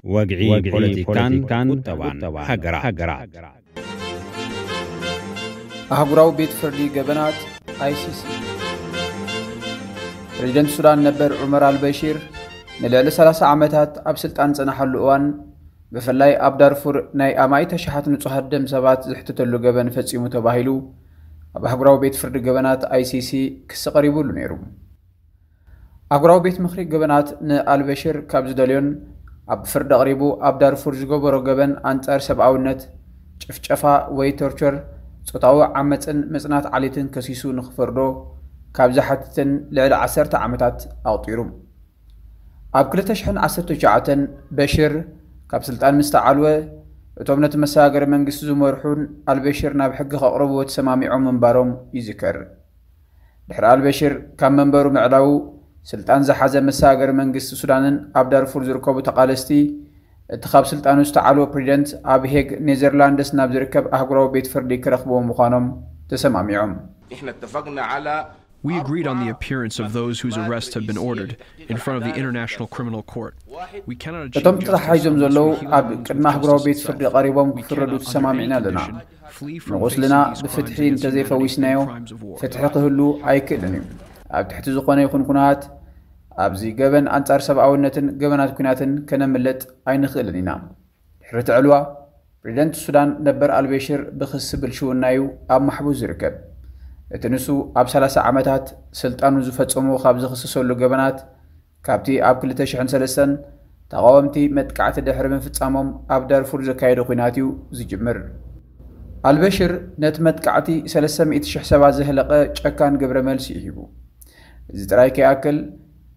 ወግዒ ፖለቲካን ቁጠባን ሃገራት። ኣህጉራዊ ቤት ፍርዲ ገበናት፣ ኣይሲሲ። ፕሬዚደንት ሱዳን ነበር ዑመር ኣልበሺር ንልዕሊ ሰላሳ ዓመታት ኣብ ስልጣን ዝጸናሓሉ እዋን፣ ብፍላይ ኣብ ዳርፉር ናይ ኣማኢት ኣሽሓት ንጹሃት ደም ሰባት ዝሕትተሉ ገበን ፈጺሙ ተባሂሉ ኣብ ኣህጉራዊ ቤት ፍርዲ ገበናት፣ ኣይሲሲ፣ ክሲ ቀሪቡሉ ነይሩ። ኣህጉራዊ ቤት ምኽሪ ገበናት ንኣልበሽር ካብ ዝደልዮን ኣብ ፍርዲ ኣቕሪቡ ኣብ ዳርፉር ዝገበሮ ገበን ኣንጻር ሰብኣውነት፣ ጭፍጨፋ ወይ ቶርቸር፣ ጾታዊ ዓመጽን ምጽናት ዓሌትን ከሲሱ ንኽፈርዶ ካብ ዝሓትትን ልዕሊ ዓሰርተ ዓመታት ኣቑጺሩ። ኣብ ክልተ ሽሕን ዓሰርተ ትሽዓተን በሽር ካብ ስልጣን ምስ ተዓልወ፣ እቶም ነቲ መሰጋገሪ መንግስቲ ዝመርሑን ኣልበሽር ናብ ሕጊ ከቕርብዎ ተሰማሚዖም ምንባሮም ይዝከር። ድሕሪ ኣልበሽር ካብ መንበሩ ምዕላዉ፣ ስልጣን ዝሓዘ መሰጋገሪ መንግስቲ ሱዳንን ኣብ ዳርፉር ዝርከቡ ተቓለስቲ፣ እቲ ካብ ስልጣኑ ዝተዓልወ ፕሬዚደንት ኣብ ሄግ ኔዘርላንድስ ናብ ዝርከብ ኣህጉራዊ ቤት ፍርዲ ክረኽብዎ ምዃኖም ተሰማሚዖም። احنا اتفقنا على We agreed on the appearance of those whose arrests have been ordered in front of the International Criminal Court. We cannot achieve እቶም justice ተታሓሒዞም unless ዘለዉ we hear ኣብ those ቅድሚ whose ኣህጉራዊ case ቤት is ፍርዲ settled. ቀሪቦም We ክፍረዱ cannot, under ተሰማሚዕና any ኣለና። condition, flee from ንቑስልና facing these crimes ብፍትሒ against እንተዘይፈዊስናዮ humanity and crimes of war. ፍትሒ ክህሉ ኣይክእልን እዩ። ኣብ ትሕቲ ዝኾነ ይኹን ኩነታት ኣብዚ ገበን ኣንጻር ሰብኣውነትን ገበናት ኩናትን ከነምልጥ ኣይንኽእልን ኢና። ድሕሪ እቲ ዕልዋ፣ ፕሬዚደንት ሱዳን ነበር ኣልቤሽር ብኽሲ ብልሽውና እዩ ኣብ ማሕቡስ ዝርከብ። እቲ ንሱ ኣብ ሰላሳ ዓመታት ስልጣኑ ዝፈጸሞ ካብ ዝኽሰሰሉ ገበናት፣ ካብቲ ኣብ ክልተ ሽሕን ሰለስተን ተቓወምቲ መጥቃዕቲ ድሕሪ ምፍጻሞም ኣብ ዳርፉር ዘካየዶ ኲናት እዩ ዝጅምር። ኣልበሽር ነቲ መጥቃዕቲ ሰለስተ ሚእቲ ሽሕ ሰባት ዘህለቐ ጨካን ግብረ መልሲ እዩ ሂቡ። እዚ ጥራይ ከይኣክል፣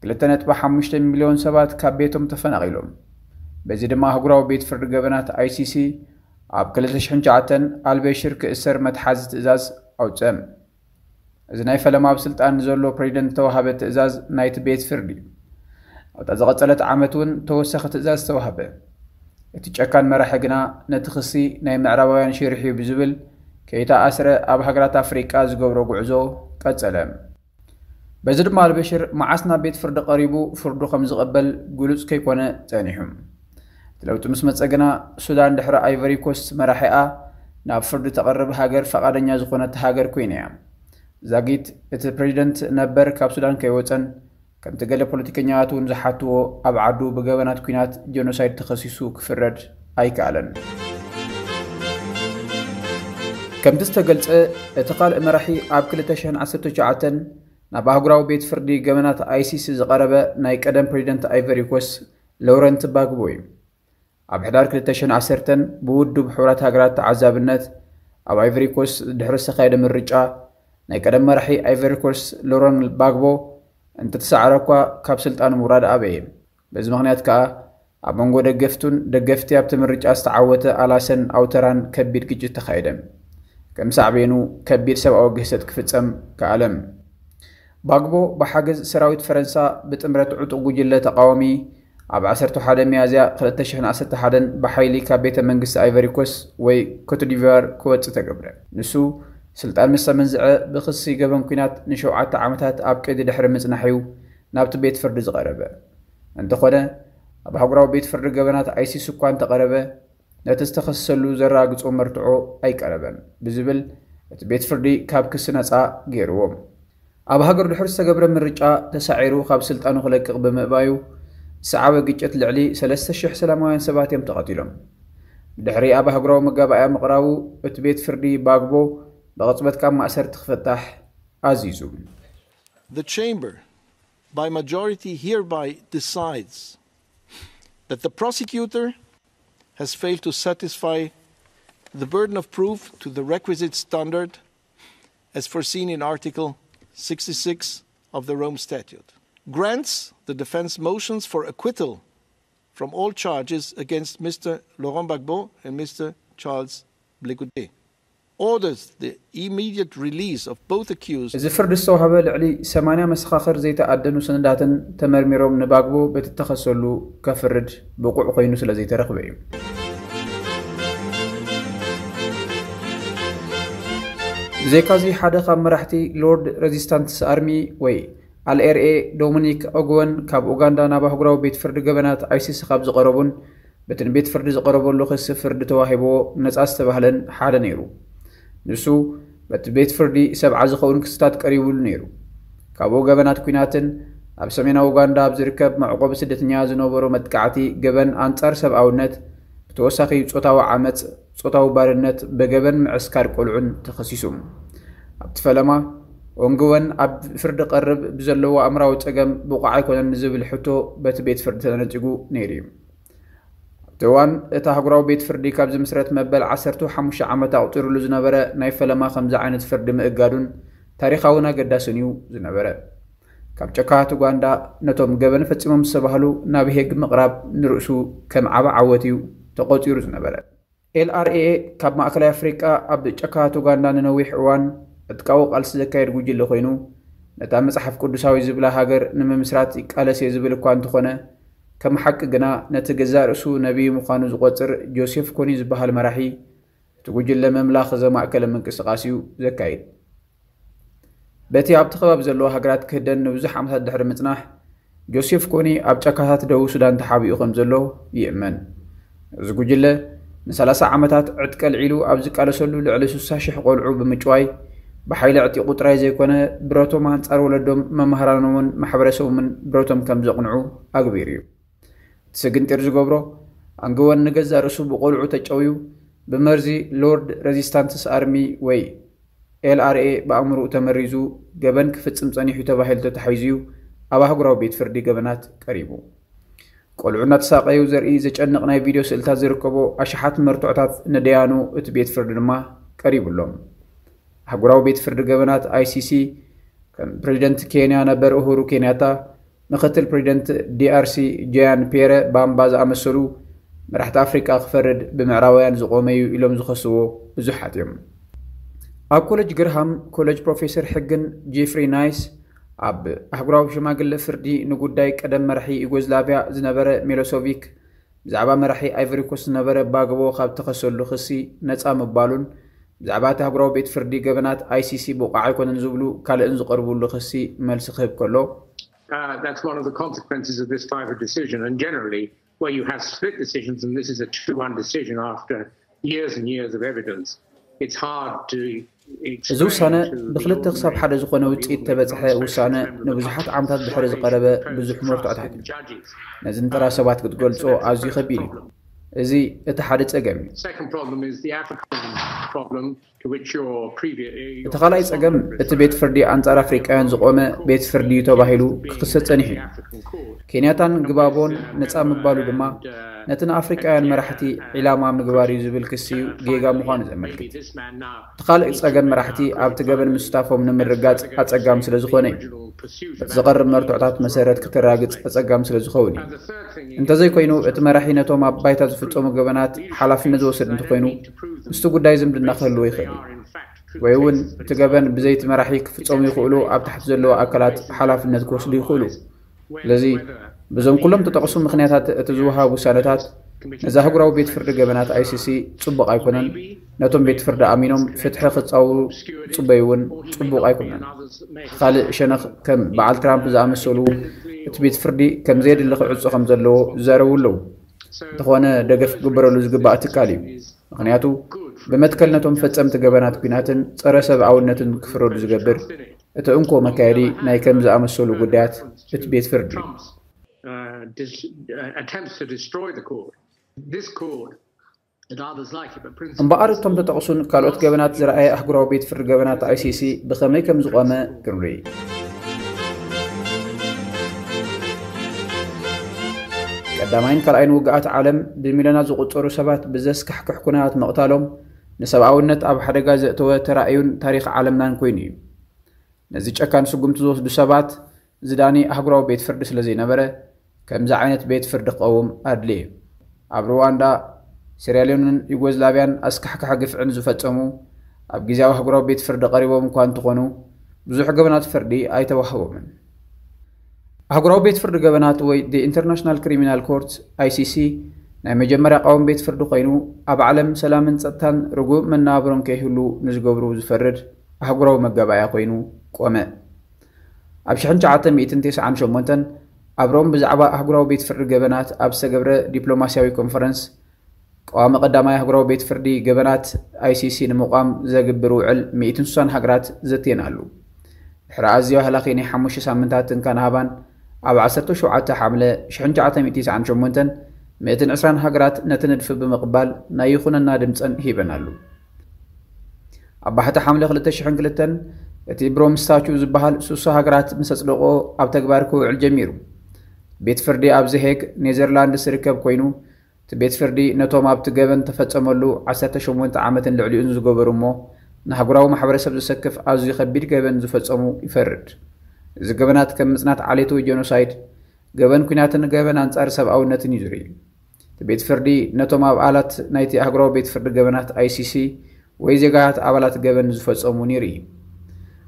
ክልተ ነጥቢ ሓሙሽተ ሚልዮን ሰባት ካብ ቤቶም ተፈናቒሎም። በዚ ድማ ኣህጉራዊ ቤት ፍርዲ ገበናት፣ ኣይሲሲ፣ ኣብ ክልተ ሽሕን ትሽዓተን ኣልበሽር ክእሰር መትሓዚ ትእዛዝ ኣውጸ። እዚ ናይ ፈለማ ኣብ ስልጣን ንዘሎ ፕሬዚደንት ዝተዋሃበ ትእዛዝ ናይቲ ቤት ፍርዲ እዩ። ኣብታ ዝቐጸለት ዓመት እውን ተወሳኺ ትእዛዝ ተዋህበ። እቲ ጨካን መራሒ ግና ነቲ ክሲ ናይ ምዕራባውያን ሽርሒ እዩ ብዝብል ከይተኣስረ ኣብ ሃገራት ኣፍሪቃ ዝገብሮ ጉዕዞ ቀጸለ። በዚ ድማ ኣልበሽር መዓስ ናብ ቤት ፍርዲ ቀሪቡ ፍርዱ ከም ዝቐበል ግሉጽ ከይኮነ ጸኒሑ። እቲ ለውጢ ምስ መጸ ግና ሱዳን ድሕሪ ኣይቨሪ ኮስት መራሒኣ ናብ ፍርዲ ተቐርብ ሃገር ፈቓደኛ ዝኾነት ሃገር ኮይና እያ። ዛጊት እቲ ፕሬዚደንት ነበር ካብ ሱዳን ከይወጸን ከምቲ ገለ ፖለቲከኛታት እውን ዝሓትዎ ኣብ ዓዱ ብገበናት ኲናት ጀኖሳይድ ተኸሲሱ ክፍረድ ኣይከኣለን። ከምቲ ዝተገልጸ፣ እቲ ካልእ መራሒ ኣብ ክልተ ሽሕን ዓሰርተ ትሽዓተን ናብ ኣህጉራዊ ቤት ፍርዲ ገበናት ኣይሲሲ ዝቐረበ ናይ ቀደም ፕሬዚደንት ኣይቨሪ ኮስት ሎረንት ባግቦ እዩ። ኣብ ሕዳር ክልተ ሽሕን ዓሰርተን ብውድብ ሕቡራት ሃገራት ተዓዛብነት ኣብ ኣይቨሪ ኮስት ድሕሪ ዝተኻየደ ምርጫ ናይ ቀደም መራሒ ኣይቨሪ ኮስት ሎረን ባግቦ እንተተሳዕረ እኳ ካብ ስልጣኑ ምውራድ ኣበየ። በዚ ምኽንያት ከኣ ኣብ መንጎ ደገፍቱን ደገፍቲ ኣብቲ ምርጫ ዝተዓወተ ኣላሰን ኣውተራን ከቢድ ግጭት ተኻየደ። ከም ሳዕቤኑ ከቢድ ሰብኣዊ ግህሰት ክፍጸም ከኣለ። ባግቦ ብሓገዝ ሰራዊት ፈረንሳ ብጥምረት ዕጡቕ ጉጅለ ተቓዋሚ ኣብ ዓሰርተ ሓደ ሚያዝያ ክልተ ሽሕን ዓሰርተ ሓደን ብሓይሊ ካብ ቤተ መንግስቲ ኣይቨሪ ኮስት ወይ ኮትዲቫር ክወጽእ ተገብረ። ንሱ ስልጣን ምስ ተመንዝዐ ብክሲ ገበን ኲናት ንሸውዓተ ዓመታት ኣብ ቀይዲ ድሕሪ ምጽናሕ እዩ ናብቲ ቤት ፍርዲ ዝቐረበ። እንተኾነ ኣብ ኣህጉራዊ ቤት ፍርዲ ገበናት ኣይሲስ እኳ እንተቐረበ ነቲ ዝተኸሰሰሉ ዘረጋግጾ መርትዖ ኣይቀረበን ብዝብል እቲ ቤት ፍርዲ ካብ ክሲ ነጻ ገይርዎ። ኣብ ሃገሩ ድሕሪ ዝተገብረ ምርጫ ተሳዒሩ ካብ ስልጣኑ ክለቅቕ ብምእባዩ ዝሰዓበ ግጭት ልዕሊ ሰለስተ ሽሕ ሰላማውያን ሰባት እዮም ተቐቲሎም። ድሕሪ ኣብ ኣህጉራዊ መጋባእያ ምቕራቡ እቲ ቤት ፍርዲ ባግቦ ብቕጽበት ካብ ማእሰርቲ ክፍታሕ ኣዚዙ። The Chamber, by majority, hereby decides that the prosecutor has failed to satisfy the burden of proof to the requisite standard as foreseen in Article sixty-six of the Rome Statute, grants the defense motions for acquittal from all charges against Mister Laurent Gbagbo and Mister Charles Blegude, orders the immediate release of both accused. እዚ ፍርዲ ዝተዋህበ ልዕሊ ሰማንያ መሰኻኽር ዘይተኣደኑ ሰነዳትን ተመርሚሮም ንባግቦ በቲ ተኸሰሉ ከፍርድ ብቑዕ ኮይኑ ስለ ዘይተረኽበ እዩ። ብዘይካዚ ሓደ ካብ መራሕቲ ሎርድ ሬዚስታንስ ኣርሚ ወይ ኣልኤርኤ ዶሚኒክ ኦግወን ካብ ኡጋንዳ ናብ ኣህጉራዊ ቤት ፍርዲ ገበናት ኣይሲሲ ካብ ዝቐረቡን በቲ ንቤት ፍርዲ ዝቐረበሉ ክሲ ፍርዲ ተዋሂብዎ ነጻ ዝተባህለን ሓደ ነይሩ። ንሱ በቲ ቤት ፍርዲ ሰብዓ ዝኸውን ክስታት ቀሪቡሉ ነይሩ። ካብኡ ገበናት ኲናትን ኣብ ሰሜናዊ ኡጋንዳ ኣብ ዝርከብ መዕቆቢ ስደተኛ ዝነበሩ መጥቃዕቲ ገበን ኣንጻር ሰብኣውነት፣ ብተወሳኺ ጾታዊ ዓመጽ፣ ጾታዊ ባርነት፣ ብገበን ምዕስካር ቆልዑን ተኸሲሱ። ኣብቲ ፈለማ ኦንግወን ኣብ ፍርዲ ቀርብ ብዘለዎ ኣእምራዊ ጸገም ብቑዕ ኣይኮነን ዝብል ሕቶ በቲ ቤት ፍርዲ ተነጺጉ ነይሩ እዩ። ኣብቲ እዋን እቲ ኣህጉራዊ ቤት ፍርዲ ካብ ዝምስረት መበል ዓሰርተ ሓሙሽተ ዓመት ኣቑጺሩሉ ዝነበረ ናይ ፈለማ ከምዚ ዓይነት ፍርዲ ምእጋዱን ታሪኻውን ኣገዳስን እዩ ዝነበረ። ካብ ጨካት ኡጋንዳ ነቶም ገበን ፈጺሞም ዝተባህሉ ናብ ሄግ ምቕራብ ንርእሱ ከም ዓቢ ዓወት እዩ ተቖጺሩ ዝነበረ። ኤልኣርኤ ካብ ማእከላይ ኣፍሪቃ ኣብ ጨካት ኡጋንዳ ንነዊሕ እዋን ዕጥቃዊ ቃልሲ ዘካየድ ጉጅለ ኮይኑ፣ ነታ መጽሓፍ ቅዱሳዊ ዝብላ ሃገር ንምምስራት ይቃለስ እየ ዝብል እኳ እንተኾነ፣ ከም ሓቂ ግና ነቲ ገዛእ ርእሱ ነቢይ ምዃኑ ዝቖጽር ጆሴፍ ኮኒ ዝበሃል መራሒ፣ እቲ ጉጅለ መምላኽ ዘማእከለ ምንቅስቓስ እዩ ዘካይድ። በቲ ኣብቲ ከባቢ ዘለዋ ሃገራት ክህደን ንብዙሕ ዓመታት ድሕሪ ምጽናሕ፣ ጆሴፍ ኮኒ ኣብ ጫካታት ደቡብ ሱዳን ተሓቢኡ ከም ዘሎ ይእመን። እዚ ጉጅለ ንሰላሳ ዓመታት ዕጥቂ ኣልዒሉ ኣብ ዝቃለሰሉ፣ ልዕሊ ስሳ ሽሕ ቆልዑ ብምጭዋይ፣ ብሓይሊ ዕጢቑ ጥራይ ዘይኮነ፣ ብረቶም ኣንጻር ወለዶም፣ መማህራኖምን ማሕበረሰቦምን ብረቶም ከም ዘቕንዑ ኣግቢሩ እዩ። እቲ ስግንጢር ዝገብሮ፣ ኣንግወን ንገዛእ ርእሱ ብቆልዑ ተጨውዩ፣ ብመርዚ ሎርድ ሬዚስታንስ ኣርሚ ወይ ኤልኣርኤ ብኣእምሮኡ ተመሪዙ ገበን ክፍጽም ጸኒሑ ተባሂሉ ተታሒዙ እዩ ኣብ ኣህጉራዊ ቤት ፍርዲ ገበናት ቀሪቡ። ቆልዑ እናተሳቐዩ ዘርኢ ዘጨንቕ ናይ ቪድዮ ስእልታት ዝርከቦ ኣሽሓት መርትዖታት ንደያኑ እቲ ቤት ፍርዲ ድማ ቀሪቡሎም። ኣህጉራዊ ቤት ፍርዲ ገበናት፣ ኣይሲሲ፣ ከም ፕሬዚደንት ኬንያ ነበር ኡሁሩ ኬንያታ፣ ምክትል ፕሬዚደንት ዲኣርሲ ጃያን ፒየረ ባምባ ዝኣመሰሉ መራሕቲ ኣፍሪቃ ክፈርድ ብምዕራባውያን ዝቖመ እዩ ኢሎም ዝኸስዎ ብዙሓት እዮም። ኣብ ኮሌጅ ግርሃም ኮሌጅ ፕሮፌሰር ሕግን ጄፍሪ ናይስ፣ ኣብ ኣህጉራዊ ሽማግለ ፍርዲ ንጉዳይ ቀደም መራሒ ዩጎዝላቪያ ዝነበረ ሚሎሶቪክ፣ ብዛዕባ መራሒ ኣይቨሪኮስት ዝነበረ ባግቦ ካብ ተኸሰሉ ክሲ ነጻ ምባሉን ብዛዕባ እቲ ኣህጉራዊ ቤት ፍርዲ ገበናት፣ ኣይሲሲ፣ ብቑዕ ኣይኮነን ዝብሉ ካልእን ዝቐርብሉ ክሲ መልሲ ክህብ ከሎ፣ Uh, that's one of the consequences of this type of decision. And generally, where you have split decisions, and this is a two one decision after years and years of evidence, it's hard to. እዚ ውሳነ ብክልተ ክሳብ ሓደ ዝኾነ ውፅኢት ተበፅሐ ውሳነ ንብዙሓት ዓመታት ድሕሪ ዝቐረበ ብዙሕ መርትዖታት እዩ። ነዚ ንተራ ሰባት ክትገልፆ ኣዝዩ ከቢድ እዩ። እዚ እቲ ሓደ ፀገም እዩ። እቲ ካልኣይ ጸገም፣ እቲ ቤት ፍርዲ ኣንጻር ኣፍሪቃውያን ዝቖመ ቤት ፍርዲ እዩ ተባሂሉ ክኽሰስ ጸኒሑ እዩ። ኬንያታን ግባቦን ነጻ ምባሉ ድማ ነቲ ንኣፍሪቃውያን መራሕቲ ዒላማ ምግባር እዩ ዝብል ክሲ እዩ ጌጋ ምዃኑ ዘመልክት። እቲ ካልእ ጸገም፣ መራሕቲ ኣብቲ ገበን ምስታፎም ንምርጋጽ ኣጸጋሚ ስለ ዝኾነ እዩ። በቲ ዝቐርብ መርትዖታት መሰረት ክትራግጽ ኣጸጋሚ ስለ ዝኸውን እዩ። እንተዘይኮይኑ፣ እቲ መራሒ ነቶም ኣብ ባይታ ዝፍጸሙ ገበናት ሓላፍነት ዝወስድ እንተኾይኑ፣ ምስቲ ጉዳይ ዝምድና ክህልዎ ይኽእል እዩ። ወይ እውን እቲ ገበን ብዘይቲ መራሒ ክፍጸሙ ይኽእሉ ኣብ ታሕቲ ዘለዉ ኣካላት ሓላፍነት ክወስዱ ይኽእሉ። ስለዚ፣ በዞም ኩሎም ተጠቕሱ ምኽንያታት እቲ ዝወሃብ ውሳነታት ነዚ ኣህጉራዊ ቤት ፍርዲ ገበናት፣ ኣይሲሲ፣ ጽቡቕ ኣይኮነን። ነቶም ቤት ፍርዲ ኣሚኖም ፍትሒ ክጻወሩ ዝጽበዩ እውን ጽቡቕ ኣይኮነን። እቲ ካልእ ሸነኽ፣ ከም በዓል ትራምፕ ዝኣመሰሉ እቲ ቤት ፍርዲ ከም ዘየድሊ ክዕጾ ከም ዘለዎ ዝዛረቡ ኣለዉ። እንተኾነ፣ ደገፍ ክግበረሉ ዝግባእ ትካል እዩ። ምኽንያቱ፣ ብመትከል ነቶም ፈጸምቲ ገበናት ኲናትን ጸረ ሰብኣውነትን ክፍረዱ ዝገብር እቲ እንኮ መካየዲ ናይ ከም ዝኣመሰሉ ጉዳያት እቲ ቤት ፍርዲ እዩ። Uh, dis- uh, attempts to destroy the court. This court and others like it, but principally እምበኣር፣ እቶም ተጠቕሱን ካልኦት ገበናት ዝረኣየ ኣህጉራዊ ቤት ፍርዲ ገበናት፣ ኣይሲሲ፣ ብኸመይ ከም ዝቖመ ክንርኢ። ቀዳማይን ካልኣይን ውግኣት ዓለም፣ ብሚልዮናት ዝቑጸሩ ሰባት ብዘስካሕክሕ ኩነታት ምቕታሎም፣ ንሰብኣውነት ኣብ ሓደጋ ዘእተወ ተራእዩን ታሪኽ ዓለምናን ኮይኑ እዩ። ነዚ ጨካን ስጉምቲ ዝወስዱ ሰባት ዝዳኒ ኣህጉራዊ ቤት ፍርዲ ስለ ዘይነበረ፣ ከምዚ ዓይነት ቤት ፍርዲ ክቐውም ኣድልየ እዩ። ኣብ ሩዋንዳ፣ ሴራልዮንን ዩጎዝላቪያን ኣስካሕካሒ ግፍዕን ዝፈጸሙ ኣብ ግዜያዊ ኣህጉራዊ ቤት ፍርዲ ቀሪቦም እኳ እንተኾኑ፣ ብዙሕ ገበናት ፍርዲ ኣይተዋህቦምን። ኣህጉራዊ ቤት ፍርዲ ገበናት ወይ The International Criminal Court፣ ኣይሲሲ፣ ናይ መጀመርያ ቀዋሚ ቤት ፍርዲ ኮይኑ፣ ኣብ ዓለም ሰላምን ጸጥታን ርጉእ መነባብሮን ከይህሉ ንዝገብሩ ዝፈርድ ኣህጉራዊ መጋባእያ ኮይኑ ቆመ። ኣብ ሽሕን ትሽዓተ ሚእትን ተስዓን ሸሞንተን ኣብ ሮም ብዛዕባ ኣህጉራዊ ቤት ፍርዲ ገበናት ኣብ ዝተገብረ ዲፕሎማስያዊ ኮንፈረንስ፣ ቀዋሚ ቀዳማይ ኣህጉራዊ ቤት ፍርዲ ገበናት፣ ኣይሲሲ፣ ንምቋም ዘግብር ውዕል ሚእትን ስሳን ሃገራት ዘትየን ኣሉ። ድሕሪ ኣዝዩ ኣህላኺ ናይ ሓሙሽተ ሳምንታት ትንካን ሃባን፣ ኣብ ዓሰርተ ሸውዓተ ሓምለ ሽሕን ትሽዓተ ሚእትን ተስዓን ሸሞንተን፣ ሚእትን ዕስራን ሃገራት ነቲ ንድፊ ብምቕባል ናይ ይኹነና ድምጸን ሂበን ኣሉ። ኣብ ባሕቲ ሓምለ ክልተ ሽሕን ክልተን፣ እቲ ብሮም ስታቹ ዝበሃል ሱሳ ሃገራት ምስ ኣጽደቆ ኣብ ተግባር ክውዕል ጀሚሩ። ቤት ፍርዲ ኣብ ዘሄግ፣ ኔዘርላንድስ ዝርከብ ኮይኑ፣ እቲ ቤት ፍርዲ ነቶም ኣብቲ ገበን ተፈጸመሉ ዓሰርተ ሸሞንተ ዓመትን ልዕሊኡን ዝገበሩ እሞ ንኣህጉራዊ ማሕበረሰብ ዘሰክፍ ኣዝዩ ከቢድ ገበን ዝፈጸሙ ይፈርድ። እዚ ገበናት ከም ምጽናት ዓሌት ወይ ጀኖሳይድ፣ ገበን ኲናትን ገበን ኣንጻር ሰብኣውነትን እዩ ዝርኢ። እቲ ቤት ፍርዲ ነቶም ኣባላት ናይቲ ኣህጉራዊ ቤት ፍርዲ ገበናት፣ ኣይሲሲ፣ ወይ ዜጋታት ኣባላት ገበን ዝፈጸሙ እውን ይርኢ።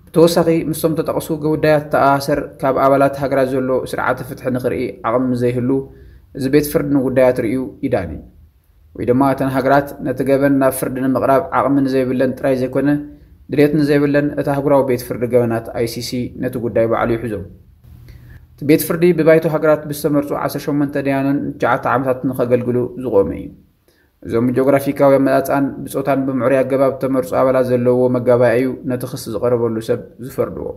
ብተወሳኺ፣ ምስቶም ተጠቕሱ ጉዳያት ተኣሳሰር ካብ ኣባላት ሃገራት ዘሎ ስርዓተ ፍትሒ ንኽርኢ ዓቕሚ ዘይህሉ፣ እዚ ቤት ፍርዲ ንጉዳያት ርእዩ ይዳኒ። ወይ ድማ እተን ሃገራት ነቲ ገበን ናብ ፍርዲ ንምቕራብ ዓቕሚ ንዘይብለን ጥራይ ዘይኮነ፣ ድሌት ንዘይብለን፣ እቲ ኣህጉራዊ ቤት ፍርዲ ገበናት፣ ኣይሲሲ፣ ነቲ ጉዳይ ባዕሉ ይሕዞ። እቲ ቤት ፍርዲ ብባይቶ ሃገራት ብዝተመርጹ ዓሰርተ ሸሞንተ ደያኑን ትሽዓተ ዓመታት ንኸገልግሉ ዝቖመ እዩ። እዞም ጂኦግራፊካዊ ኣመጻጽኣን ብጾታን ብምዕሩይ ኣገባብ ተመርጹ ኣባላት ዘለዎ መጋባእያ እዩ ነቲ ክሲ ዝቐረበሉ ሰብ ዝፈርድዎ።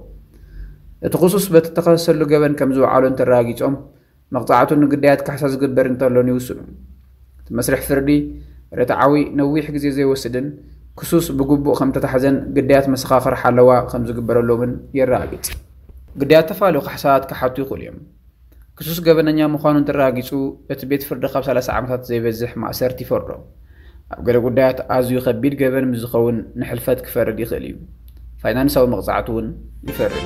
እቲ ክሱስ በቲ እተኸሰሰሉ ገበን ከም ዝወዓሎ እንተረጋጊጾም፣ መቕጻዕቱ ንግዳያት ካሕሳ ዝግበር እንተሎን ይውስኑ። እቲ መስርሕ ፍርዲ ርትዓዊ፣ ነዊሕ ግዜ ዘይወስድን ክሱስ ብግቡእ ከም ተታሕዘን ግዳያት መሰኻኽር ሓለዋ ከም ዝግበረሎምን የረጋግጽ። ግዳያት ተፋልዮ ካሕሳታት ክሓቱ ይኽእሉ እዮም። ክሱስ ገበነኛ ምዃኑ እንተረጋጊጹ፣ እቲ ቤት ፍርዲ ካብ ሰላሳ ዓመታት ዘይበዝሕ ማእሰርቲ ይፈርዶ። ኣብ ገለ ጉዳያት ኣዝዩ ከቢድ ገበን ምስ ዝኸውን ንሕልፈት ክፈርድ ይኽእል እዩ። ፋይናንሳዊ መቕጻዕቲ እውን ይፈርድ።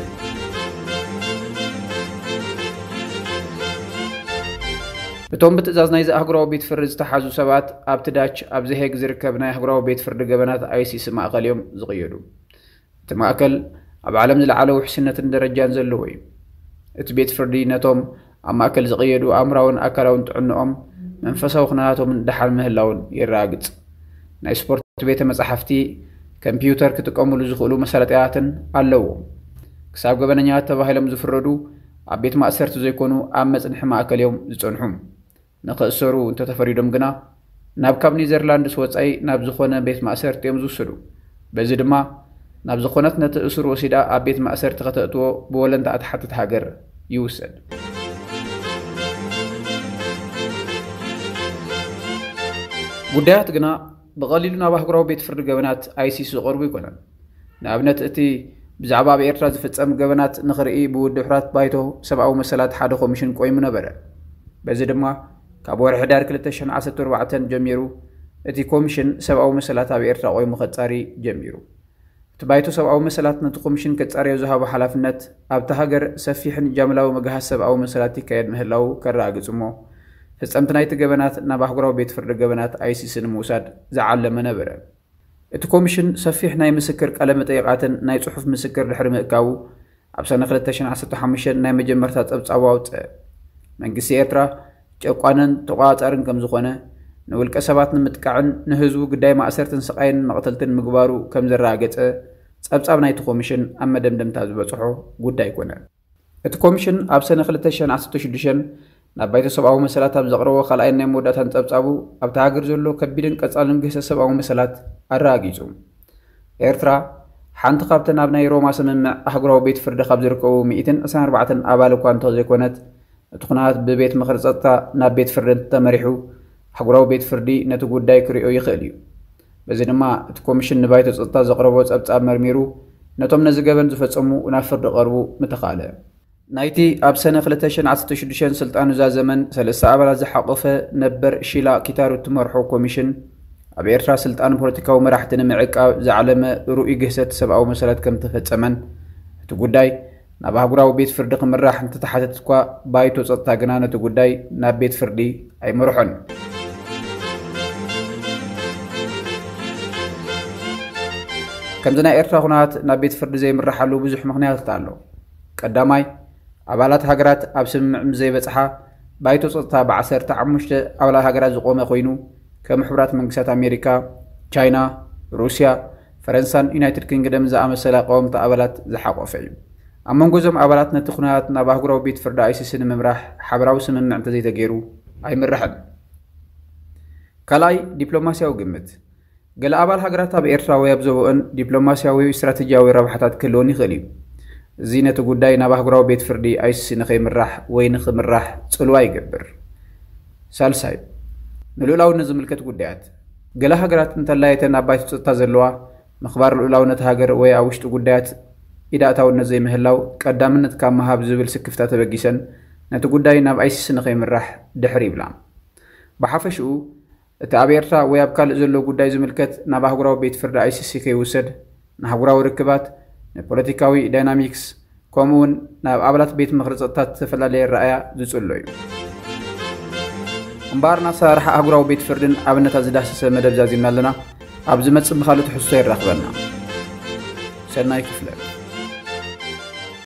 እቶም ብትእዛዝ ናይዚ ኣህጉራዊ ቤት ፍርዲ ዝተሓዙ ሰባት ኣብቲ ዳች ኣብ ዘሄግ ዝርከብ ናይ ኣህጉራዊ ቤት ፍርዲ ገበናት፣ ኣይሲሲ፣ ማእከል እዮም ዝቕየዱ። እቲ ማእከል ኣብ ዓለም ዝለዓለ ውሕስነትን ደረጃን ዘለዎ እዩ። እቲ ቤት ፍርዲ ነቶም ኣብ ማእከል ዝቕየዱ ኣእምራውን ኣካላውን ጥዕንኦም፣ መንፈሳዊ ኩነታቶምን ደሓን ምህላውን የረጋግጽ። ናይ ስፖርት ቤተ መጻሕፍቲ፣ ኮምፒውተር ክጥቀሙሉ ዝኽእሉ መሳለጥያታትን ኣለዎም። ክሳብ ገበነኛታት ተባሂሎም ዝፍረዱ ኣብ ቤት ማእሰርቲ ዘይኮኑ ኣብ መጽንሒ ማእከል እዮም ዝጸንሑ። ንኽእሰሩ እንተተፈሪዶም ግና ናብ ካብ ኔዘርላንድስ ወጻኢ ናብ ዝኾነ ቤት ማእሰርቲ እዮም ዝውሰዱ። በዚ ድማ ናብ ዝኾነት ነቲ እሱር ወሲዳ ኣብ ቤት ማእሰርቲ ከተእትዎ ብወለንታ እታ ሓትት ሃገር ይውሰድ። ጉዳያት ግና ብቐሊሉ ናብ ኣህጉራዊ ቤት ፍርዲ ገበናት፣ ኣይሲሲ፣ ዝቐርቡ ኣይኮነን። ንኣብነት፣ እቲ ብዛዕባ ኣብ ኤርትራ ዝፍጸም ገበናት ንኽርኢ ብውድብ ሕቡራት ባይቶ ሰብኣዊ መሰላት ሓደ ኮሚሽን ቆይሙ ነበረ። በዚ ድማ ካብ ወርሒ ሕዳር ክልተ ሽሕን ዓሰርተ ኣርባዕተን ጀሚሩ እቲ ኮሚሽን ሰብኣዊ መሰላት ኣብ ኤርትራ ቆይሙ ከጻሪ ጀሚሩ። እቲ ባይቶ ሰብኣዊ መሰላት ነቲ ኮሚሽን ከጻርዮ ዝሃቦ ሓላፍነት ኣብታ ሃገር ሰፊሕን ጃምላዊ ምግሃስ ሰብኣዊ መሰላት ይካየድ ምህላዉ ከረጋግጽ እሞ፣ ፈጸምቲ ናይቲ ገበናት ናብ ኣህጉራዊ ቤት ፍርዲ ገበናት፣ ኣይሲሲ፣ ንምውሳድ ዝዓለመ ነበረ። እቲ ኮሚሽን ሰፊሕ ናይ ምስክር ቃለ መጠይቓትን ናይ ጽሑፍ ምስክር ድሕሪ ምእካቡ፣ ኣብ ሰነ ክልተ ሽሕን ዓሰርተ ሓሙሽተን ናይ መጀመርታ ጸብጻቡ ኣውጽአ። መንግስቲ ኤርትራ ጨቋንን ተቋጻርን ከም ዝኾነ፣ ንውልቀ ሰባት ንምጥቃዕን ንህዝቡ ግዳይ ማእሰርትን ስቓይን መቕተልትን ምግባሩ ከም ዘረጋገጸ ጸብጻብ ናይቲ ኮሚሽን ኣብ መደምደምታ ዝበጽሖ ጉዳይ ኮነ። እቲ ኮሚሽን ኣብ ሰነ ክልተ ሽሕን ዓሰርተ ሽዱሽተን ናብ ባይቶ ሰብኣዊ መሰላት ኣብ ዘቕረቦ ካልኣይን ናይ መወዳእታን ጸብጻቡ፣ ኣብታ ሃገር ዘሎ ከቢድን ቀጻልን ግህሰት ሰብኣዊ መሰላት ኣረጋጊጹ። ኤርትራ ሓንቲ ካብተን ኣብ ናይ ሮማ ስምምዕ ኣህጉራዊ ቤት ፍርዲ ካብ ዝርከቡ ሚእትን ዕስራን ኣርባዕተን ኣባል እኳ እንተዘይኮነት፣ እቲ ኩነታት ብቤት ምኽሪ ጸጥታ ናብ ቤት ፍርዲ እንተመሪሑ፣ ኣህጉራዊ ቤት ፍርዲ ነቲ ጉዳይ ክርእዮ ይኽእል እዩ። በዚ ድማ እቲ ኮሚሽን ንባይቶ ጸጥታ ዘቕረቦ ጸብጻብ መርሚሩ፣ ነቶም ነዚ ገበን ዝፈጸሙ ናብ ፍርዲ ቀርቡ ምተኻእለ። ናይቲ ኣብ ሰነ ክልተ ሽሕን ዓሰርተ ሽዱሽተን ስልጣኑ ዛዘመን ሰለስተ ኣባላት ዝሓቖፈ ነበር ሺላ ኪታሩ እትመርሖ ኮሚሽን፣ ኣብ ኤርትራ ስልጣን ፖለቲካዊ መራሕቲ ንምዕቃብ ዝዓለመ ርኡይ ግህሰት ሰብኣዊ መሰላት ከም ተፈጸመን፣ እቲ ጉዳይ ናብ ኣህጉራዊ ቤት ፍርዲ ክምራሕ እንተተሓተተ እኳ፣ ባይቶ ጸጥታ ግና ነቲ ጉዳይ ናብ ቤት ፍርዲ ኣይመርሖን። ከምዚ ናይ ኤርትራ ኩነታት ናብ ቤት ፍርዲ ዘይምርሓሉ ብዙሕ ምኽንያታት ኣሎ። ቀዳማይ፣ ኣባላት ሃገራት ኣብ ስምምዕ ምስ ዘይበጽሓ፣ ባይቶ ጸጥታ ብዓሰርተ ሓሙሽተ ኣባላት ሃገራት ዝቖመ ኮይኑ፣ ከም ሕቡራት መንግስታት ኣሜሪካ፣ ቻይና፣ ሩስያ፣ ፈረንሳን ዩናይትድ ኪንግደምን ዝኣመሰላ ቀወምቲ ኣባላት ዝሓቖፈ እዩ። ኣብ መንጎ እዞም ኣባላት ነቲ ኩነታት ናብ ኣህጉራዊ ቤት ፍርዲ ኣይሲሲ ንምምራሕ ሓበራዊ ስምምዕ እንተዘይተገይሩ ኣይምረሕን። ካልኣይ፣ ዲፕሎማስያዊ ግምት። ገለ ኣባል ሃገራት ኣብ ኤርትራ ወይ ኣብ ዞባኦን ዲፕሎማስያዊ ወይ ስትራቴጂያዊ ረብሓታት ክህልወን ይኽእል እዩ። እዚ ነቲ ጉዳይ ናብ ኣህጉራዊ ቤት ፍርዲ ኣይሲሲ ንኸይምራሕ ወይ ንኽምራሕ ጽልዋ ይገብር። ሳልሳይ፣ ንልኡላውነት ዝምልከት ጉዳያት። ገለ ሃገራት እንተላይ እተን ኣብ ባይቶ ጸጥታ ዘለዋ፣ ምኽባር ልኡላውነት ሃገር ወይ ኣብ ውሽጢ ጉዳያት ኢድ ኣእታውነት ዘይምህላው ቀዳምነት ካብ ምሃብ ዝብል ስክፍታ ተበጊሰን ነቲ ጉዳይ ናብ ኣይሲሲ ንኸይምራሕ ድሕር ይብላ። ብሓፈሽኡ እቲ ኣብ ኤርትራ ወይ ኣብ ካልእ ዘሎ ጉዳይ ዝምልከት ናብ ኣህጉራዊ ቤት ፍርዲ ኣይሲሲ ከይውሰድ ንኣህጉራዊ ርክባት፣ ንፖለቲካዊ ዳይናሚክስ፣ ከምኡ እውን ናብ ኣባላት ቤት ምኽሪ ጸጥታ ዝተፈላለየ ረኣያ ዝጽሎ እዩ። እምበኣር ንኣሰራርሓ ኣህጉራዊ ቤት ፍርድን ኣብነታት ዝዳሰሰ መደብ ዛዚምና ኣለና። ኣብ ዝመጽእ ብኻልእ ትሕዝቶ የራኽበና። ሰናይ ክፍለ።